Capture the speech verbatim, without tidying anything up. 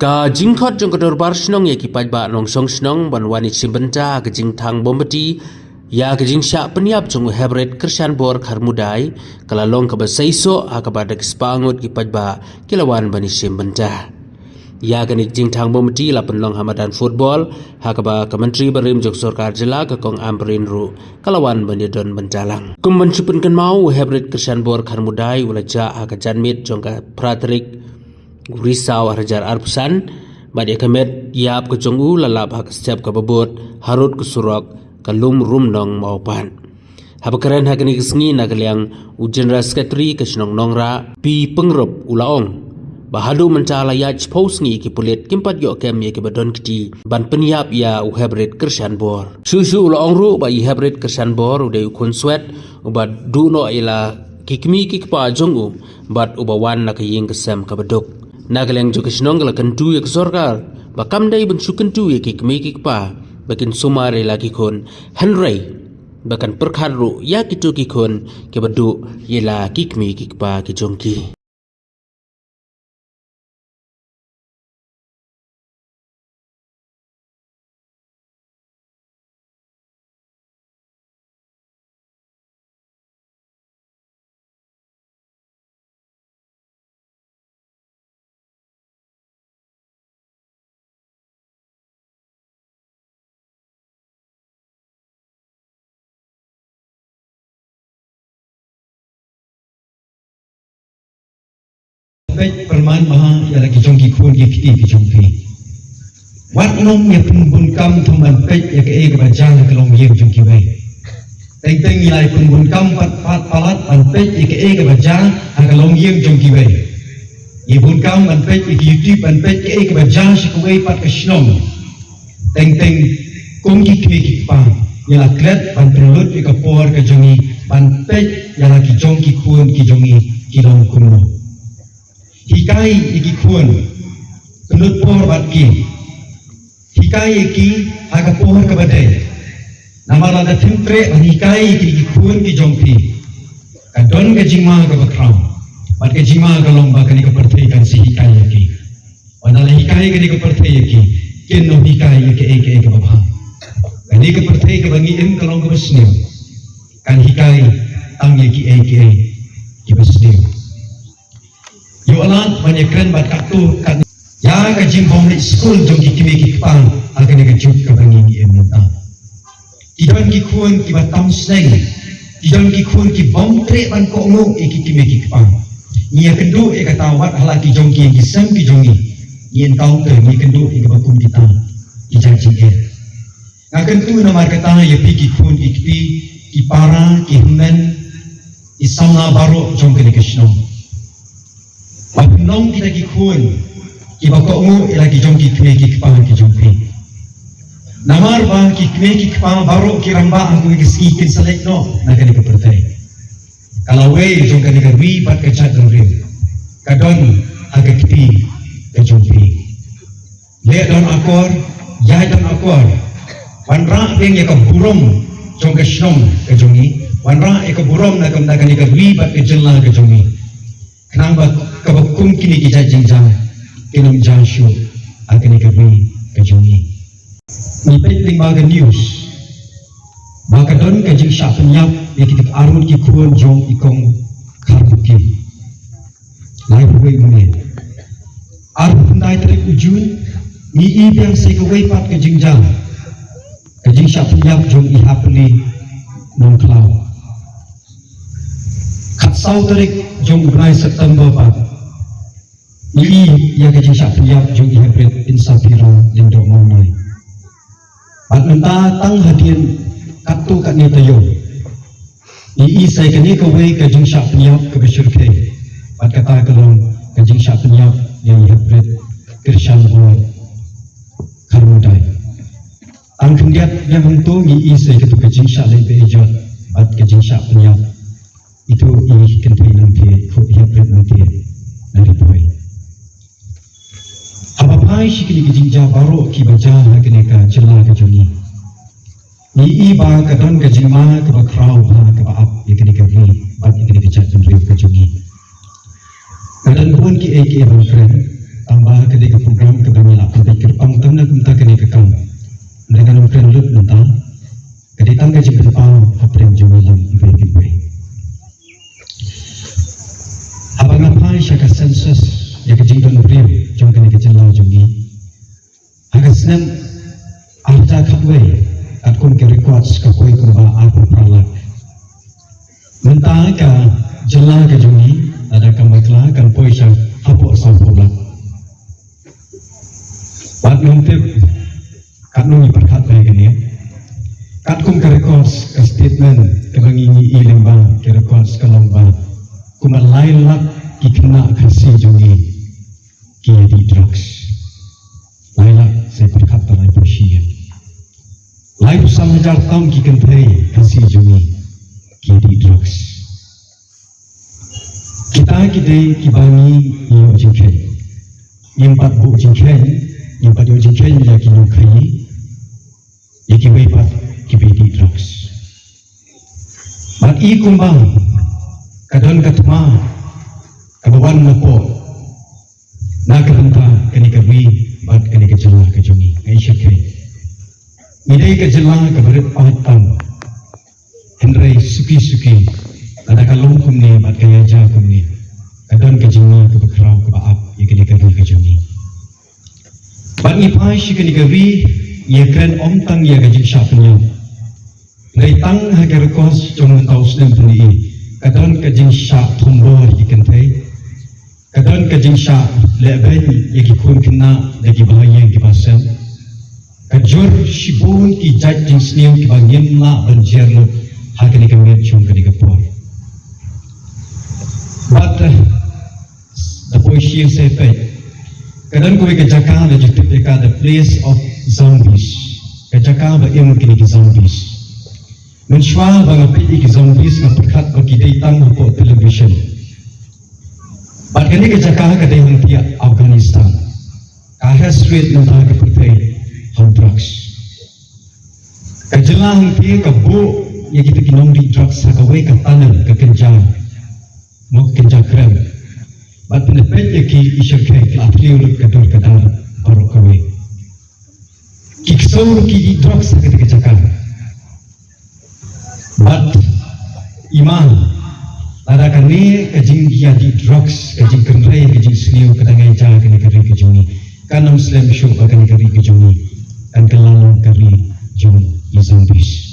Ka jingkhot jong ka Dorbar Shnong ïa ki paidbah nongshong shnong ban wan ïashim bynta ha ka jingthang mombati ïa ka jingshah pynïap jong u Hybrid Krishan Bor Kharmudai ka la long kaba seisoh, ha kaba da ki spah ngut ki paidbah ki la wan ban ïashim bynta. Ïa kane ka jingthang mombati la pynlong ha madan football, ha kaba ka Myntri barim jong sorkar jylla ka Kong Ampareen ruh ka la wan ban ïadon bynta lang. Kum ban shu pynkynmaw, u Hybrid Krishan Bor Kharmudai u la jah ha ka janmiet jong ka phra tarik u Risaw ar hajar arphew san, bad ïa ka met ïap ka jong u la lap ha ka step kaba bud harud ka surok ka Lum Rumnong Mawpat. Haba kren ha kane ka sngi na ka liang u General Secretary ka shnong Nongrah, P Pyngrope, u la ong ba haduh mynta la ïaid shiphew sngi ki pulit kim pat ïoh kem ïa kiba don kti ban pynïap ïa u Hybrid Krishan Bor. Shuh shuh u la ong ruh ba i Hybrid Krishan Bor u dei u khun swet uba duh noh ïa la ki kmie ki kpa jong u bad uba wan na ka ïing ka sem kaba duk. Na ka liang jong ka shnong ka la kyntu ïa ka sorkar ba kam dei ban shu kyntu ïa ki kmie ki kpa ba kin sumar ïa la ki khun, hynrei ba kan pyrkhat ruh ïa kito ki khun kiba duh ïa la ki kmie ki kpa ki jong ki. Peit pyrman bha ïa la ki jong ki khun ki kti ki jong phi. Wat nym ïa pynbun kam thung ban peit ïa kaei kaba jia ha ka longïing jong kiwei. Teng teng ïa la ïa pynbun kam pat pat palat ban peit ïa kaei kaba jia ha ka longïing jong kiwei. Ïa bun kam ban peit ïa ki YouTube ban peit kaei kaba jia sha kawei pat ka shnong. Teng teng kum ki kmie ki kpa ïa la klet ban pynlut ïa ka por ka jong ngi ban peit ïa la ki jong ki khun ki jong ngi ki long kumno. Hikai ïa ki khun, pynlut por bad ki. Hikai ïa ki ha ka por kaba dei. Namar lada phim treh ban hikai ïa ki, ki khun ki jong phi, ka don ka jingma kaba khraw. Bad ka jingma ka long ba kane ka pyrthei kan sa hikai ïa ki. Wat la hikai kane ka pyrthei ïa ki, kin nym hikai ïa kaei kaei kaba bha. Kane ka pyrthei kaba ngi im ka long kaba sniew. Kan hikai tang ïa kiei kiei kiba sniew. Ïoh lad ban ïakren bad katto katne ïa ka jingbym leit skul jong ki kmie ki kpa ha kane ka juk kaba ngi im mynta. Ki don ki khun kiba tam sneng, ki don ki khun ki bym treh ban kohnguh ïa ki kmie ki kpa. Ngi ïakynduh ïa kata wat ha la ki jong ki, ki sem ki jong ngi, ngi encounter, ngi ïakynduh ïa kaba kum kita ki jait jingeh. Nga kyntu namar kata ïa phi ki khun ki kti, ki para, ki hynmen, ki samla baroh jong kane ka shnong. Ba phin long kita ki khun kiba kohnguh ïa la ki jong ki kmie ki kpa ki jong phi. Namar ba ki kmie ki kpa baroh ki rangbah ha kawei ka sngi kin sa leit noh na kane ka pyrthei. Ka lawei jong kane ka ri bad ka jaitbynriew ka don ha ka kti ka jong phi. Leh don akor, ïaid don akor. Wanrah biang ïa ka burom jong ka shnong ka jong ngi. Wanrah ïa ka burom na ka, na kane ka ri bad ka jylla ka jong ngi. Khnang ba kaba kum kine ki jait jingjia kin ym jia shuh ha kane ka ri ka jong ngi. Ngi peit lyngba ka news ba ka don ka jingshah pynïap ïa kita arngut ki khun jong i Kong Kharbuki. Laiphew wei minit. Arphew khyndai tarik u Jun, ngi i biang sa kawei pat ka jingjia, ka jingshah pynïap jong i Happily Nongkhlaw. Khatsaw tarik jong u bnai September pat, ngi i ïa ka jingshah pynïap jong i Hybrid Insapira Lyngdoh Mawnai. Bad mynta tang hadien katto katne taïew, ngi i sa kane kawei ka jingshah pynïap kaba shyrkhei. Bad kata ka long ka jingshah pynïap ïa i Hybrid Krishan Bor Kharmudai. Tang khyndiat biang hangto ngi i sa katu ka jingshah leit ba ïeit bad ka jingshah pynïap. Itu i kynthei nangtei, khup Hybrid nangtei, na Ri Bhoi. Haba phai sha kine ki jingjia baroh kiba jia ha kane ka jylla ka jong ngi, ngi i ba ka don ka jingma kaba khraw bha kaba ap ïa kane ka ri bad ïa kane ka jaitbynriew ka jong ngi. Ka don bun kiei kiei ban kren. Tang ba ka dei ka program kaba ngi la pynbeit kyrpang tam na kumta kane ka kam. Hynrei ngan ym kren lut mynta. Ka dei tang ka jingpynpaw hapdeng jong ngi lang iwei pa iwei. Haba nga phai sha ka census ïa ka jingdon briew jong kane ka jylla jong ngi, ha ka snem ar hajar khatwei, katkum ki records ka poi kumba arphew phra lak. Mynta ka jylla ka jong ngi, lada kam bakla, kan poi sha hapoh sawphew lak. Bad ngam tip katno ngi pyrkhat ïa kane. Katkum ka records, ka statement kaba ngi, ngi ïohi lyngba ki records ka long ba kumba lai lak ki khynnah Khasi jong ngi ki ïa dih drugs. Lai lak, sa pyrkhat ba laiphew shi ïa. Laiphew san hajar tam ki kynthei Khasi jong ngi ki ïa dih drugs. Kita ki dei kiba ngi ïoh jingkheiñ. Ngim pat buh jingkheiñ, ngim pat ïoh jingkheiñ ïa ki nongkhaïi, ïa kiwei pat kiba ïa dih drugs. Bad i kumba ka don ka thma kaba wan napoh na ka bynta kane ka ri bad kane ka jylla ka jong ngi, nga i shyrkhei. Ngi dei ka jylla kaba rit paid tam. Hynrei suki suki, lada ka long kumne bad ka ïaja kumne, ka don ka jingma kaba khraw kaba ap ïa kane ka ri ka jong ngi. Bad ngi phai sha kane ka ri, ngi ïakren ym tang ïa ka jingshah pynïap. Hynrei tang ha ka records jong mynta u snem pynïaid, ka don ka jingshah thombor ïa ki kynthei. Ka don ka jingshah lehbeiñ ïa ki khun khynnah da kiba ha ïing kiba sem. Ka jur shibun ki jait jingsniew kiba ngim lah ban jer lut ha kane ka miet jong kane ka por. Bad, eh, da poi sha ïing sa peit, ka don kawei ka jaka la ju tip ïa ka the place of zombies. Ka jaka ba im kine ki zombies. Mynshuwa ba nga peit ïa ki zombies nga pyrkhat ba ki dei tang hapoh television. Bad kane ka jaka ka dei hangtei Afghanistan. Ka heh shuh mynta ka pyrthei ha drugs. Ka jylla hangtei ka buh ïa kita ki nongdih drugs ha kawei ka tunnel, ka kynja, mo, kynja krem. Bad phin da peit ïa ki, i shyrkhei, ki la thliew lut ka dur ka dar baroh kawei. Ki ksew ruh ki dih drugs ha kata ka jaka. Bad i ma, lada kane ka jingïadih drugs, ka jingkynrei, ka jingsniew ka dang ïaja ha kane ka ri ka jong ngi, kan ym slem shuh ba kane ka ri ka jong ngi kan kylla long ka ri jong i zombies.